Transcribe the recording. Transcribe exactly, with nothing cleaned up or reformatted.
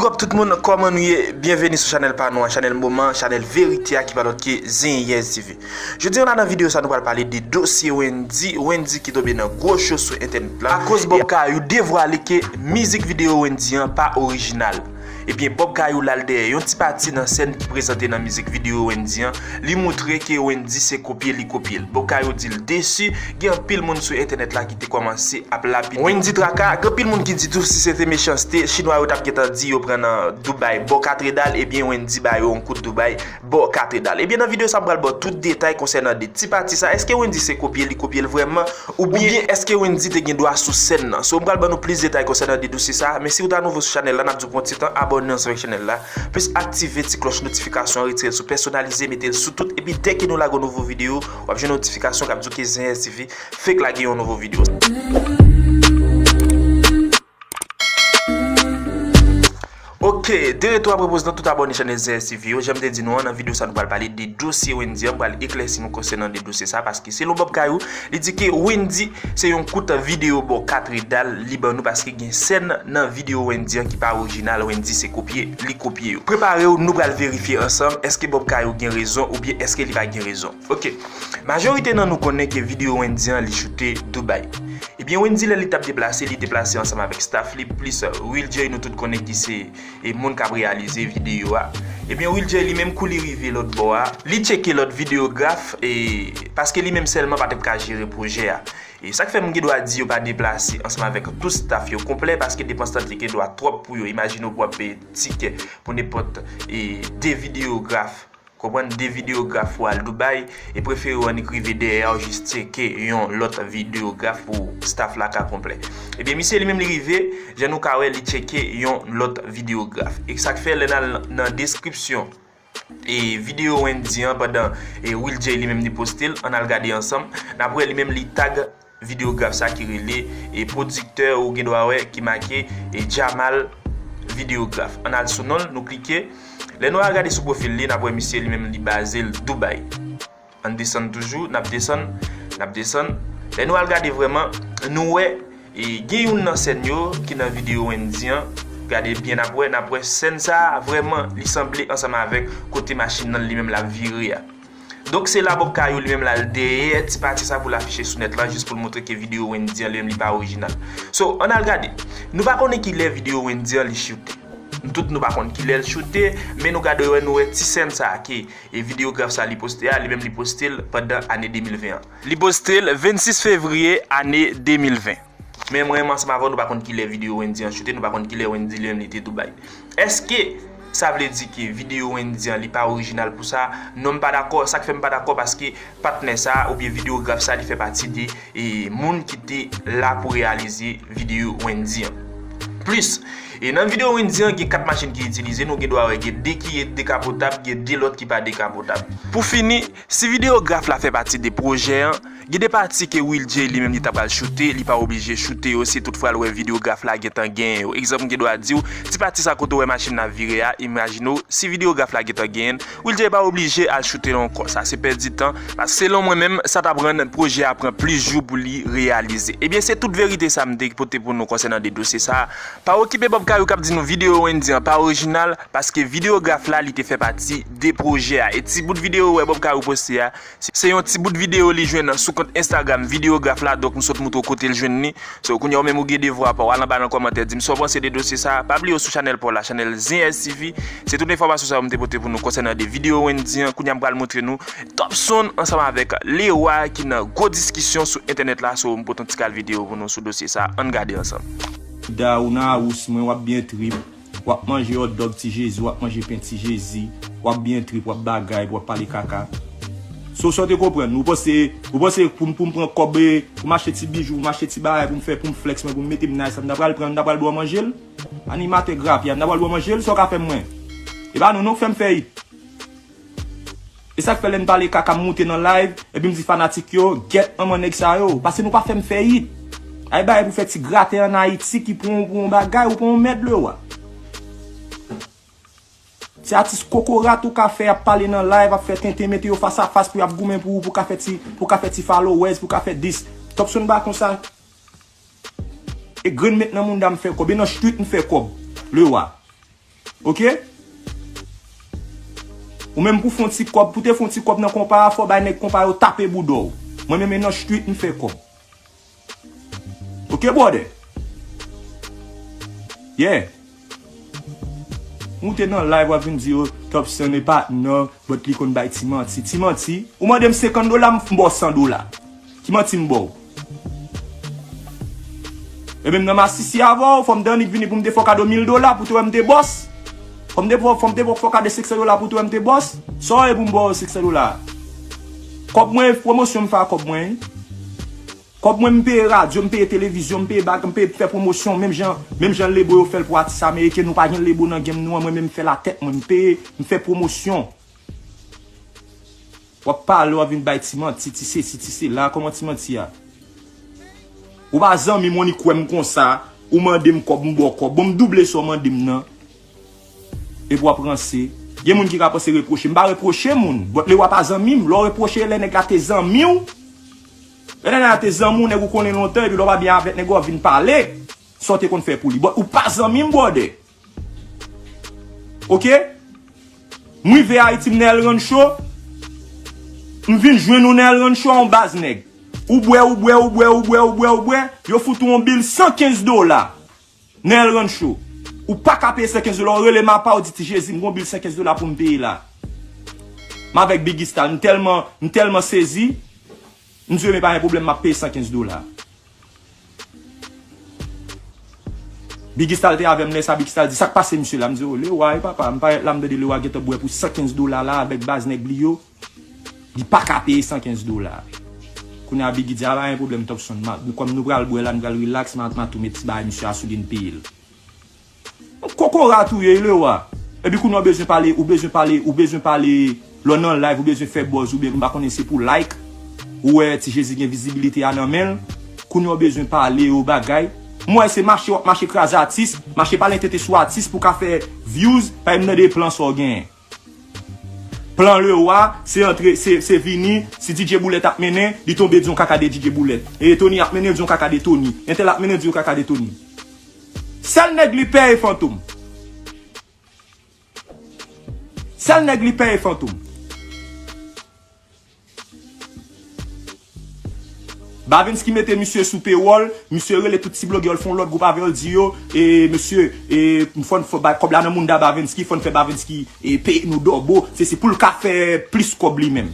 Big up tout moun, kòman nou ye? Byenveni sou chanèl pa nou an, chanèl moman, chanèl verite a ki pa lòt ke Zenyèz T V. Jodi a la nan videyo sa nou pral pale de dosye Wendy, Wendy ki tonbe nan gwo cho sou entènèt la. Akoz Bob Kayou devwale ke mizik videyo Wendy an pa orijinal. Ebyen, Bob Kayou l al dèyè yon ti pati nan sèn ki prezante nan mizik videyo Wendy an, li moutre ke Wendy se kopye li kopye l. Bob Kayou di l desi, gen anpil moun sou entènèt la ki te kòmanse ap lapide Wendy Traka, gen anpil moun ki di tou si se te mechanste, chinwa yo t ap gentan di yo pran nan Dubai bò katredal, ebyen Wendy ba yo yon kout Dubai bò katredal. Ebyen nan videyo sa m pral ba w tout detay konsènan de ti pati sa, èske Wendy se kopye li kopye l vrèman? Oubyen èske Wendy te gen dwa sou sèn nan? So, m pral ban nou plis detay konsènan de dosye sa, men si w ta nouvo sou chanèl la, n ap di w pran ti tan abòne ansanm avèk chanèl la, plis aktive ti klòch notifikasyon an, retire l sou pèsonalize, mete l sou tout, epi dèke nou lage yon nouvo videyo, w ap jwenn notifikasyon k ap di w ke Zenyèz T V fèk lage yon nouvo videyo. Ok, de retou apre poz nan tout abòne chanèl Zenyèz T V yo, jan m te di nou an, nan videyo sa nou pral pale de dosye Wendy an, m pral eklèsi nou konsènan de dosye sa, paske selon Bob Kayou, li di ke Wendy se yon kout videyo bò katredal li ban nou, paske gen sèn nan videyo Wendy an ki pa orijinal, Wendy se kopye li kopye yo. Prepare w, nou pral verifye ansanm, èske Bob Kayou gen rezon oubyen èske li pa gen rezon. Ok, majorite nan nou konnen ke videyo Wendy an li choute Dubai. Ebyen Wendy lè li t ap deplase, li deplase ansanm avèk staff li, plis Will J nou tout konnen ki se e moun k ap reyalize videyo a. Ebyen Will J li menm kou li rive lòt bò a, li tcheke lòt videograf e paske li menm sèlman pa t ap ka jere pwojè a. E sa k fè m gen dwa di yo pa deplase ansanm avèk tout staff yo konplè paske depans lan te gen dwa twòp pou yo. Imajine w pou w ap peye tikè pou nenpòt e de videograf. Konprann, de videograf pou al Dubai, e prefere w annik rive dèyè a w jis tcheke yon lòt videograf pou staff la ka konplè. Ebyen, misye li menm li rive, jan nou ka wè, li tcheke yon lòt videograf. E sa k fè, lè n al nan deskripsyon e videyo Wendy an, pandan e Will J li menm li poste l, ann al gade ansanm, n ap wè li menm li tag videograf sa ki rele e pwodiktè ou gen dwa wè ki make e Jamal videograf. Ann al sou non l, nou klike. Lè nou al gade sou pwofil li, n ap wè misye li menm li baze l Dubai. Ann desann toujou, n ap desann, n ap desann. Lè nou al gade vrèman, nou wè e gen youn nan sèn yo ki nan videyo Wendy an. Gade byen n ap wè, n ap wè sèn sa a vrèman li sanble ansanm avèk kote machin nan li menm l ap vire a. Donk se la Bob Kayou li menm l al dèyè ti pati sa pou l afiche sou nèt la jis pou l montre ke videyo Wendy an li menm li pa orijinal. So, ann al gade. Nou pa konnen kilè videyo Wendy an li choute. Nou tout nou pa konn kilè l choute, men nou gade wè nou wè ti sèn sa a ke e videograf sa li poste a, li menm li poste l pandan ane de mil ven an. Li poste l vennsis fevriye ane de mil ven. Men mwen menm ansanm avè w, nou pa konn kilè videyo Wendy an choute, nou pa konn kilè Wendy li menm li te Dubai. Èske sa vle di ke videyo Wendy an li pa orijinal pou sa? Non, m pa dakò. Sa k fè m pa dakò, paske patnè sa a oubyen videograf sa a li fè pati de e moun ki te la pou reyalize videyo Wendy an. Plis, e nan videyo Wendy an, gen kat machin ki itilize, nou gen dwa wè gen de ki dekapotab, gen de lòt ki pa dekapotab. Pou fini, si videograf la fè pati de pwojè an, gen de pati ke Will J li menm li ta pral choute, li pa oblije choute yo si toutfwa l wè videograf la gentan genyen yo. Egzanp, m gen dwa di w, ti pati sa kote w wè machin nan ap vire a, imajine w, si videograf la gentan genyen l, Will J pa oblije al choute l ankò. Sa se pèdi tan, paske selon mwen menm, sa t ap rann pwojè a pran plis jou pou li reyalize. Ebyen, se tout verite sa m te pote pou nou konsènan de dosye sa a. Pa okipe Bob Kayou k ap di nou videyo Wendy an pa orijinal, paske videograf la, li te fè pati de pwojè a. E ti bout videyo ou wè Bob Kayou poste a, se, se yon ti bout videyo li jwenn sou kont Instagram videograf la, donk m sot moutre w kote l jwenn li. So, kounye a ou menm ou gen devwa pa w, al anba nan kòmantè, di m sa w panse de dosye sa a. Pa bliye w sou chanèl pa w la, chanèl Zen S T V. Se tout enfòmasyon sa yo m te pote pou nou konsènan de videyo Wendy an. Kounye a m pral moutre nou Top Son ansanm avèk Leroy ki nan gwo diskisyon sou entènèt la. So, m pote yon ti kal videyo pou nou sou dosye sa a. Ann gade ansanm. Da ou nan house mwen, w ap byen trip. W ap manje hot dog Ti Jezi, w ap manje pen Ti Jezi, w ap byen trip, w ap bagay, w ap pale kaka. So, sa w te konprann? Ou panse, ou panse pou m, pou m pran kòb, eh, pou m achte ti bijou, pou m achte ti bagay, pou m fè, pou m flex mwen, pou m mete m nice, m ta pral pran, m ta pral ba w manje l? Animatè grapya, m ta pral ba w manje l? Sa w ka fè m mwen? E pa nou, non, k fè m fè it. E sa k fè lè n pale kaka m moute nan live, epi m di fanatik yo, gèt manman nèg sa yo, paske nou pa fè m fè it. Ay bagay pou fè ti gratè ann Ayiti ki pran w pou yon bagay, ou pran yon mèd Leroy. Se atis kokorat ou ka fè ap pale nan live, ap fè tenten, mete yo fas a fas pou y ap goumen pou ou, pou ka fè ti, pou ka fè ti followers, pou ka fè dis. Top Son pa konsa. E grenn met nan mounda m fè kòb, e nan street m fè kòb. Leroy. Ok? Ou menm pou fè yon ti kòb, pou te fè yon ti kòb nan konpa a, fò bay nèg konpa yo tape bouda w. Mwen menm e nan street m fè kòb. Ok, brother? Yeah. Ou te nan live, w ap vin di yo, Topson e patnè, but li konn bay ti manti. Ti manti? Ou mande m senkant dola, m ba w san dola. Ki manti m ba w? E menm nan masisi avè w, fò m te annik vini pou m te fè w kado mil dola pou te wè m te bòs. Fò m te, fò m te fè w kado senksan dola pou te wè m te bòs. Sa w ye pou m ba w senksan dola? Kòb mwen, pwomosyon m fè a kòb mwen, wi. Kòb mwen, m peye radyo, m peye televizyon, m peye bag, m peye fè pwomosyon, menm jan, menm jan lebo yo fè l pou atis ameriken, nou pa gen lebo nan game nou an, mwen menm m fè l a tèt mwen, m peye, m fè pwomosyon. W ap pale, w ap vin bay ti manti, ti sesi, ti sela, kòman ti manti a? Ou pa zanmi m, ou annik wè m konsa, ou mande m kòb, m ba w kòb, bon, m double sa w mande m nan. Epi w ap ranse. Gen moun ki ka panse repwoche. M pa repwoche moun. But lè w pa zanmi m, lè w repwoche lè nèg la te zanmi w. Lè nèg la te zanmi w, nèg ou konnen lontan, epi lè w pa byen avèk nèg ou ap vin pale sa w te konn fè pou li. But ou pa zanmi m, brother. Ok? M rive Ayiti, m nan El Rancho. M vin jwenn ou nan El Rancho, yon baz nèg. Ou bwè, ou bwè, ou bwè, ou bwè, ou bwè, ou bwè. Yo fout ou yon bil san kenz dola. Nan El Rancho. Ou pa ka peye san kenz dola, ou rele m apa, ou di, "Ti Jezi, m gon bil san kenz dola pou m peye la." M avèk Biggy Stal, m tèlman, m tèlman sezi, m di, "Men pa gen pwoblèm, m ap peye san kenz dola." Biggy Stal te avè m lè sa, Biggy Stal di, "Sa k pase misye la?" M di, "O, Lewa, wi papa, m parèt la, m tande Lewa gentan bwè pou san kenz dola la avèk baz nèg li yo." Li pa ka peye san kenz dola. Kounye a Biggy di, "A pa gen pwoblèm, Topson, m a, kòm nou pral bwè la, nou pral relax, m a, m a tou met ti bagay misye a sou li, n peye l." Kokorat ou ye, Lewa. Epi kounye a w bezwen pale, ou bezwen pale, ou bezwen pale, lè w nan live, ou bezwen fè buzz, oubyen m pa konnen se pou like, ou wè Ti Jezi gen vizibilite a nan men l, kounye a w bezwen pale yo bagay. M wè se mache w ap mache kraze atis, mache pale tete sou atis pou ka fè views, pa m tande plan sa w genyen. Plan Lewa, se antre, se, se vini, si D J Boulèt ap mennen, li tonbe di yon kaka de D J Boulèt. E Tony ap mennen, di yon kaka de Tony. Entèl ap mennen, di yon kaka de Tony. Sèl nèg li pè e Fantom. Sèl nèg li pè e Fantom. Bavensky mete misye sou pewòl, misye rele tout ti blogè yo, l fè yon lòt gwoup avè yo, l di yo, e, mesye, e, fò n fè bay kòb la nan mounda Bavensky, fò n fè Bavensky, e, peye nou dòbo, se, se pou l ka fè plis kòb li menm.